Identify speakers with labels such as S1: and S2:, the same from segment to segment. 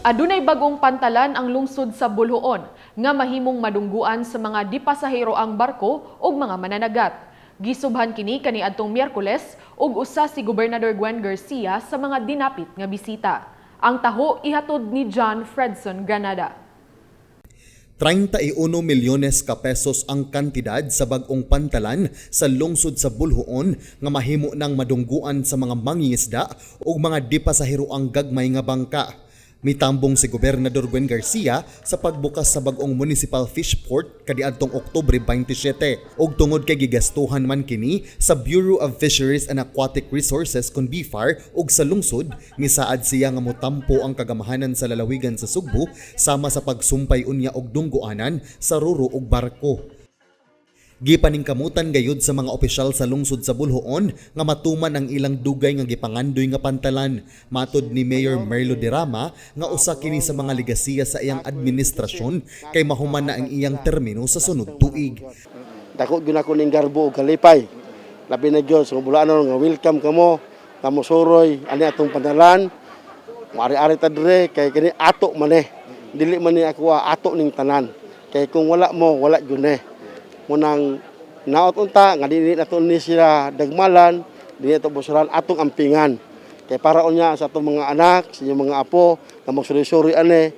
S1: Adunay bagong pantalan ang lungsod sa Boljoon nga mahimong madungguan sa mga dipasahero ang barko ug mga mananagat. Gisubhan kini kaniadtong Miyerkules ug usa si Gobernador Gwen Garcia sa mga dinapit nga bisita. Ang taho ihatod ni John Fredson Granada.
S2: 31 milyones ka pesos ang kantidad sa bag-ong pantalan sa lungsod sa Boljoon nga mahimo ng madungguan sa mga mangingisda ug mga dipasahero ang gagmay nga bangka. Mitambong si Gobernador Gwen Garcia sa pagbukas sa bag-ong Municipal Fish Port kaniadtong Oktubre 27 ug tungod kay gigastuhan man kini sa Bureau of Fisheries and Aquatic Resources kon BFAR ug sa lungsod, misaad siya nga motampo ang kagamahanan sa lalawigan sa Sugbo sama sa pagsumpay unya og dungguanan sa roro ug barko. Gipaningkamutan gayud sa mga opisyal sa lungsod sa Boljoon nga matuman ang ilang dugay nga gipangandoy nga pantalan. Matod ni Mayor Merlo Derama nga usa kini sa mga legasiya sa iyang administrasyon kay mahuman na ang iyang termino sa sunod tuig.
S3: Dako gyud ako ning garbo ug kalipay. Labi na gyud sa Bulanon nga welcome kamo, kamo suroy ani atong pantalan. Ari-ari ta dire kay kini ato man eh. Dili man ni ako ah, ato ning tanan. Kay kung wala mo, wala gyud eh. Munang naot unta nga dili nato ni sila dagmalan, dili nato busuran atong ampingan. Kay para unya sa atong mga anak, sa inyong mga apo, nga magsuroy-suroy ane.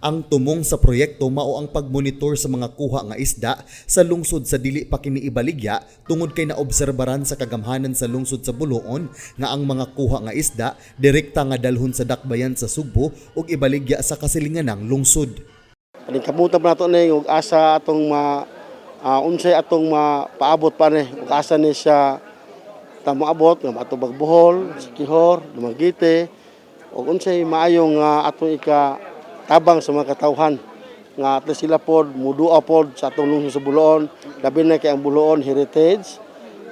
S2: Ang tumong sa proyekto mao ang pagmonitor sa mga kuha nga isda sa lungsod sa dili pa kini ibaligya tungod kay naobserbaran sa kagamhanan sa lungsod sa Boljoon nga ang mga kuha nga isda direkta nga dalhon sa dakbayan sa Sugbo ug ibaligya sa kasilinganang lungsod.
S3: Paningkamutan pa nato ni ug asa atong ma unsay atong mapaabot pa ni ug asa ni siya ta moabot nga matubag Bohol, Siquijor, Dumaguete ug unsay maayo nga atong ika tabang sa mga katawhan nga at least sila pod mudua pod sa atong lungsod sa Boljoon, labi na kay ang Boljoon heritage,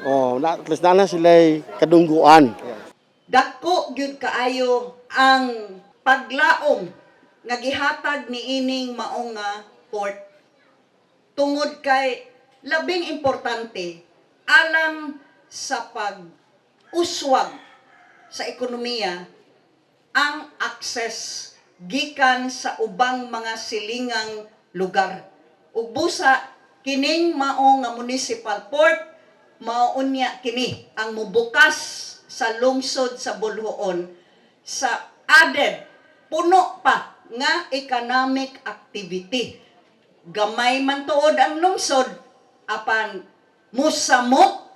S3: oh, na, at least na sila kadungguan.
S4: Dako gyud kaayo ang paglaom nga gihatag niining maong nga port tungod kay labing importante alang sa pag-uswag sa ekonomiya ang access gikan sa ubang mga silingang lugar. Ug busa kining mao nga municipal port, mao unya kini ang mubukas sa lungsod sa Boljoon sa added puno pa nga economic activity. Gamay man tuod ang lungsod apan musamot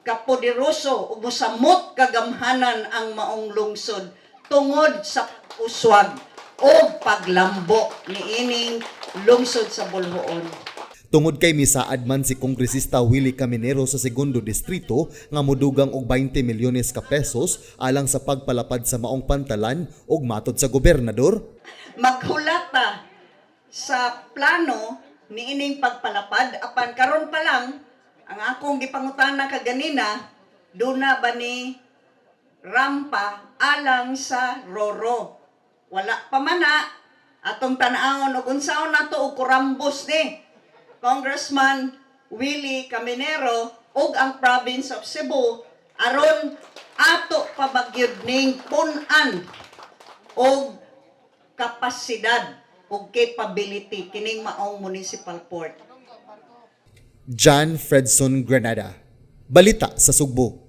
S4: kapoderoso ug musamot kagamhanan ang maong lungsod tungod sa uswag o paglambo niining lungsod sa Boljoon.
S2: Tungod kay misaad man si Kongresista Willie Caminero sa segundo distrito nga modugang og 20 milyones ka pesos alang sa pagpalapad sa maong pantalan ug matod sa gobernador,
S4: Maghulata sa plano niining pagpalapad apan karon pa lang ang akong gipangutana kaganina, duna ba ni rampa alang sa roro? Wala pa man na. Atong tan-awon ug unsaon nato og kurambos ni Congressman Willie Caminero ug ang province of Cebu aron ato pa magyud ning pun-an og kapasidad ug capability kining maong municipal port.
S2: John Fredson Granada. Balita sa Sugbo.